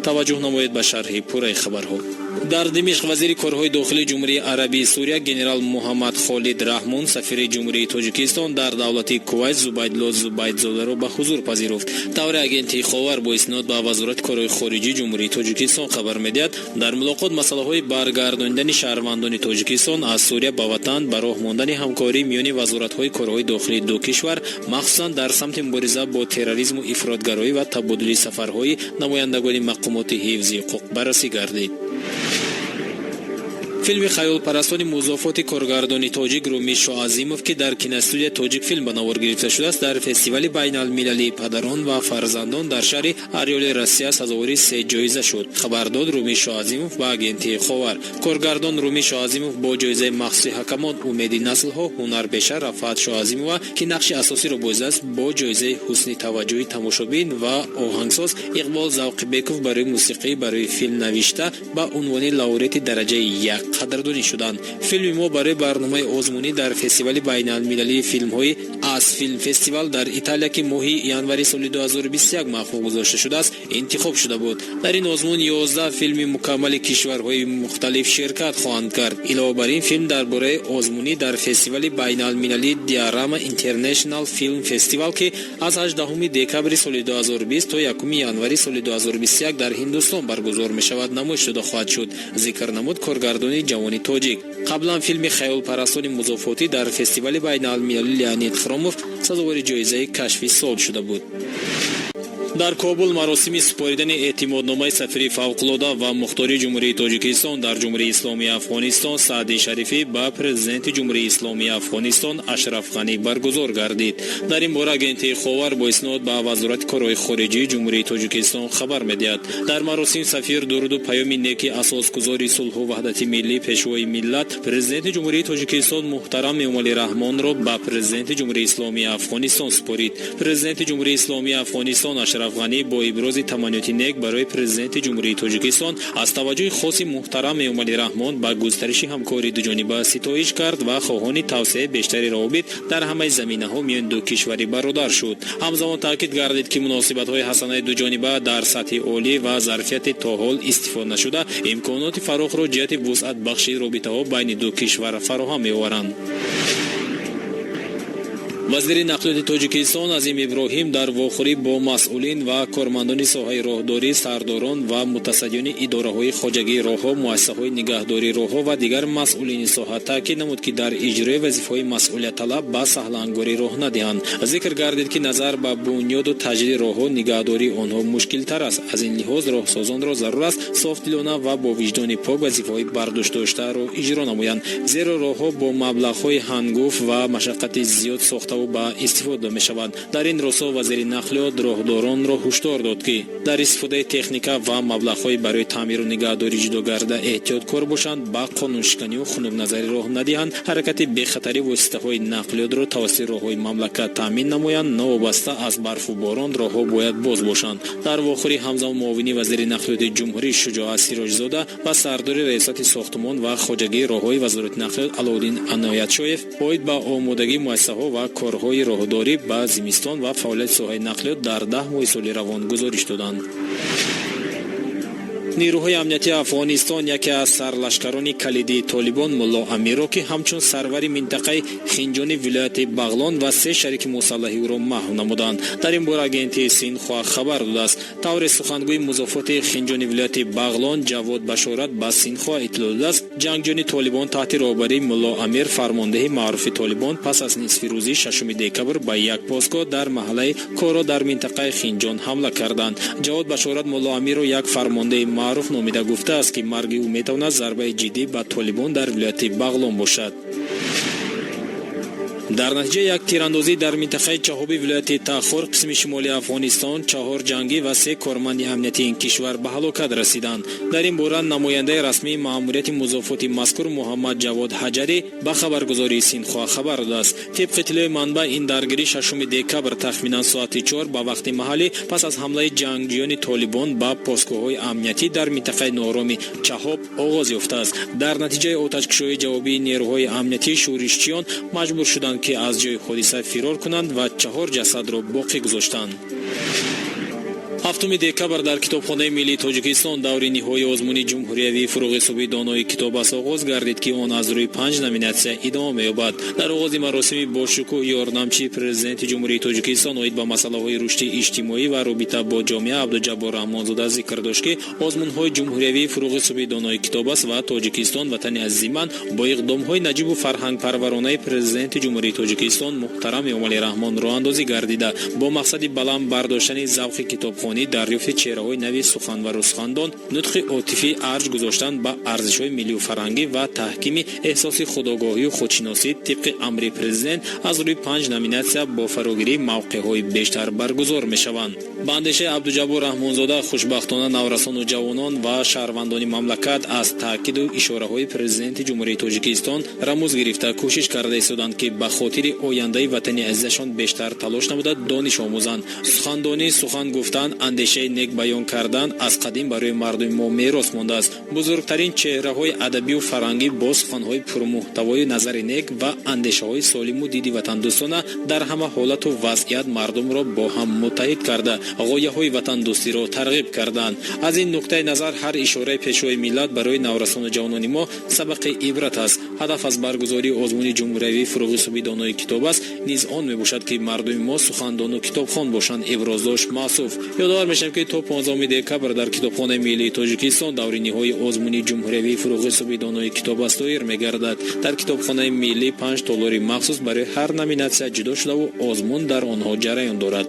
Таваҷҷӯҳ намоед ба шарҳи пурраи хабарҳо. Дар Димишқ вазири корҳои дохилии Ҷумҳурии Арабии Сурия генерал Муҳаммад Холид Раҳмон сафири Ҷумҳурии Тоҷикистон дар давлати Кувайт Зубайдулло Зубайдзодаро ба ҳузур пазируфт. Тавре агентии Ховар бо истинод ба Вазорати корҳои хориҷии Ҷумҳурии Тоҷикистон хабар медиҳад, дар мулоқот масъалаҳои баргардонидани шаҳрвандони Тоҷикистон аз Сурия ба ватан, ба роҳ мондани ҳамкорӣ миёни вазоратҳои корҳои дохилии ду кишвар, махсусан дар самти мубориза бо терроризму ифротгароӣ ва табодули сафарҳои намояндагони мақомоти ҳифзи ҳуқуқ баррасӣ гардид. Филми «Хаёлпарастони музофоти» коргардони тоҷик Румӣ Шоазимов, ки дар киностудия «Тоҷикфилм» ба навор гирифта шудааст, дар фестивали байналмилалии падарон ва фарзандон дар шаҳри Орёли Россия сазовори се ҷоиза шуд, хабар дод Румӣ Шоазимов ба агентии Ховар. Коргардон Румӣ Шоазимов бо ҷоизаи махсуси ҳакамон, «Умеди наслҳо», ҳунарпеша Рафаат Шоазимова, ки нақши асосиро бозидааст, бо ҷоизаи ҳусни таваҷҷӯҳи тамошобин ва оҳангсоз Иқбол Завқибеков барои мусиқӣ барои филм навишта ба унвони лауреати дараҷаи як қадрдонӣ шуданд. Филми мо барои барномаи озмунӣ дар фестивали байналмилалии филмҳои Аз филм фестивал дар Италия, ки моҳи январи соли 2021 мавқуф гузошта шудааст, интихоб шуда буд. Дар ин озмун 11 филми мукаммали кишварҳои мухталиф ширкат хоҳанд кард. Илова бар ин, филм дар бораи озмунӣ дар фестивали байналмилалии Диарама International Film Festival, ки аз 18 декабри соли 2020 то 1 январи соли 2021 дар Ҳиндустон баргузор мешавад, намоиш дода хоҳад шуд, зикр намуд коргардони ҷавони тоҷик. Қаблан филми «Хаёлпарастони музофотӣ» дар фестивали байналмилалии Леонид Хромов сазовори ҷоизаи кашфи сол шуда буд. Дар Кобул маросими супоридани эътимодномаи сафири фавқулода ва мухтори Ҷумҳурии Тоҷикистон дар Ҷумҳурии Исломии Афғонистон Саъди Шарифӣ ба президенти Ҷумҳурии Исломии Афғонистон Ашраф Ғанӣ баргузор гардид. Дар ин бора агентии Ховар бо истинод ба Вазорати корҳои хориҷии Ҷумҳурии Тоҷикистон хабар медиҳад. Дар маросим сафир дуруду паёми неки асосгузори сулҳу ваҳдати миллӣ, пешвои миллат, президенти Ҷумҳурии Тоҷикистон муҳтарам Эмомалӣ Раҳмонро ба президенти Ҷумҳурии Исломии Афғонистон супорид. Президенти Ҷумҳурии Исломии Афғонистон Ашраф Ғанӣ бо ибрози таманниёти нек барои президенти Ҷумҳурии Тоҷикистон аз таваҷҷӯҳи хоси муҳтарам Эмомалӣ Раҳмон ба густариши ҳамкории дуҷониба ситоиш кард ва хоҳони тавсеаи бештари равобит дар ҳамаи заминаҳо миёни ду кишвари бародар шуд. Ҳамзамон таъкид гардид, ки муносибатҳои ҳасанаи дуҷониба дар сатҳи олӣ ва зарфияти то ҳол истифода нашуда имконоти фарохро ҷиҳати вусъатбахшии робитаҳо байни ду кишвар фароҳам меоваранд. Вазири нақлиёти Тоҷикистон Азим Иброҳим дар вохӯрӣ бо масъулин ва кормандони соҳаи роҳдорӣ, сардорон ва мутасаддиёни идораҳои хоҷагии роҳҳо, муассисаҳои нигаҳдории роҳҳо ва дигар масъулини соҳа таъкид намуд, ки дар иҷрои вазифаҳои масъулиятталаб ба саҳлангорӣ роҳ надиҳанд. Зикр гардид, ки назар ба бунёду таҷдиди роҳҳо нигаҳдории онҳо мушкилтар аст. Аз ин лиҳоз роҳсозонро зарур аст софдилона ва бо виҷдони пок вазифаҳои бардӯшдоштаро иҷро намоянд, зеро роҳҳо бо маблағҳои ҳангуфт ва машаққати зиёд сохтаву ба истифода мешаванд. Дар ин росто вазири нақлиёт роҳдоронро ҳушдор дод, ки дар истифодаи техника ва маблағҳои барои таъмиру нигаҳдорӣ ҷудо эҳтиёткор бошанд, ба қонуншиканию хунукназарӣ роҳ надиҳанд, ҳаракати бехатари воситаҳои нақлиётро тавассути роҳҳои мамлакат таъмин намоянд. Новобаста аз барфу борон роҳҳо бояд боз бошанд. Дар вохӯрӣ ҳамзамон муовини вазири нақлиёти ҷумҳурӣ Шуҷоат Сироҷзода ва сардори раёсати сохтумон ва хоҷагии роҳҳои Вазорати нақлиёт Алоуддин Аноятшоев оид ба омодагии муассисаҳо ва корҳои роҳдорӣ ба зимистон ва фаъолияти соҳаи нақлиёт дар 10 моҳи соли равон гузориш доданд. Нирӯҳои амниятии Афғонистон яке аз сарлашкарони калидии Толибон, Мулло Амирро, ки ҳамчун сарвари минтақаи Хинҷони вилояти Бағлон, ва се шарики мусаллаҳи ӯро маҳв намуданд. Дар ин бора агентии Синхуа хабар додааст. Тавре сухангӯи музофоти Хинҷони вилояти Бағлон Ҷавод Башорат ба Синхуа иттилоъ додааст, ҷангҷӯёни Толибон таҳти роҳбарии Мулло Амир, фармондеҳи маъруфи Толибон, пас аз нисфи рӯзи 6 декабр ба як постгоҳ дар маҳаллаи Коро дар минтақаи Хинҷон ҳамла карданд. Ҷавод Башорат Мулло Амирро як фармондеҳи маъруф номида гуфтааст, ки марги ӯ метавонад зарбаи ҷиддӣ ба Толибон дар вилояти Бағлон бошад. Дар натиҷаи як тирандозӣ дар минтақаи Чаҳоби вилояти Тахор, қисми шимолии Афғонистон, чаҳор ҷангӣ ва се корманди амнияти ин кишвар ба ҳалокат расиданд. Дар ин бора намояндаи расмии маъмурияти музофоти мазкур Муҳаммад Ҷавод Ҳаҷарӣ ба хабаргузории Синхуа хабар додааст. Тибқи иттилои манбаъ, ин даргирӣ 6 декабр тахминан соати 4 ба вақти маҳаллӣ пас аз ҳамлаи ҷангҷӯёни Толибон ба постгоҳҳои амниятӣ дар минтақаи ноороми Чаҳоб оғоз ёфтааст. Дар натиҷаи оташкушоии ҷавобии нерӯҳои амниятӣ шӯришчиён маҷбур шуданд, ки аз ҷои ҳодиса фирор кунанд ва чаҳор ҷасадро боқӣ гузоштанд. 7 декабр дар Китобхонаи миллии Тоҷикистон даври ниҳоии озмуни ҷумҳуриявии «Фурӯғи субҳи донои китоб аст» оғоз гардид, ки он аз рӯи панҷ номинатсия идома меёбад. Дар оғози маросими бошукӯҳ ёрдамчии Президенти Ҷумҳурии Тоҷикистон оид ба масъалаҳои рушди иҷтимоӣ ва робита бо ҷомеа Абдуҷаббор Раҳмонзода зикр дошт, ки озмунҳои ҷумҳуриявии «Фурӯғи субҳи донои китоб аст» ва «Тоҷикистон ватани азизи ман» бо иқдомҳои наҷибу фарҳангпарваронаи Президенти Ҷумҳурии Тоҷикистон муҳтарам Эмомалӣ Раҳмон роҳандозӣ гардида, бо мақсади баланд бардоштани завқи китобхонӣ, дарёфти чеҳраҳои нави суханвару сухандон, нутқи отифӣ, арҷ гузоштан ба арзишҳои миллию фарҳангӣ ва таҳкими эҳсоси худогоҳию худшиносӣ тибқи амри Президент аз рӯи панҷ номинатсия бо фарогирии мавқеъҳои бештар баргузор мешаванд. Ба андешаи Абдуҷаббор Раҳмонзода, хушбахтона, наврасону ҷавонон ва шаҳрвандони мамлакат аз таъкиду ишораҳои Президенти Ҷумҳурии Тоҷикистон рамуз гирифта, кӯшиш карда истоданд, ки ба хотири ояндаи ватани азизашон бештар талош намуда, дониш омӯзанд. Сухандонӣ, сухан гуфтан, андешаи нек баён кардан аз қадим барои мардуми мо мерос мондааст. Бузургтарин чеҳраҳои адабию фарҳангӣ бо суханҳои пурмуҳтавои назари нек ва андешаҳои солиму диди ватандӯстона дар ҳама ҳолату вазъият мардумро бо ҳам муттаҳид карда, ғояҳои ватандӯстиро тарғиб карданд. Аз ин нуқтаи назар ҳар ишораи Пешвои миллат барои наврасону ҷавонони мо сабақи ибрат аст. Ҳадаф аз баргузории озмуни ҷумҳуриявии «Фурӯғи субҳи донои китоб аст» низ он мебошад, ки мардуми мо сухандону китобхон бошанд, иброз дошт Маъсуф. Ёдовар мешавем, ки то 15 декабр дар Китобхонаи миллии Тоҷикистон даври ниҳоии озмуни ҷумҳуриявии «Фурӯғи субҳи донои китоб аст» доир мегардад. Дар Китобхонаи миллӣ панҷ толори махсус барои ҳар номинатсия ҷудо шудаву озмун дар онҳо ҷараён дорад.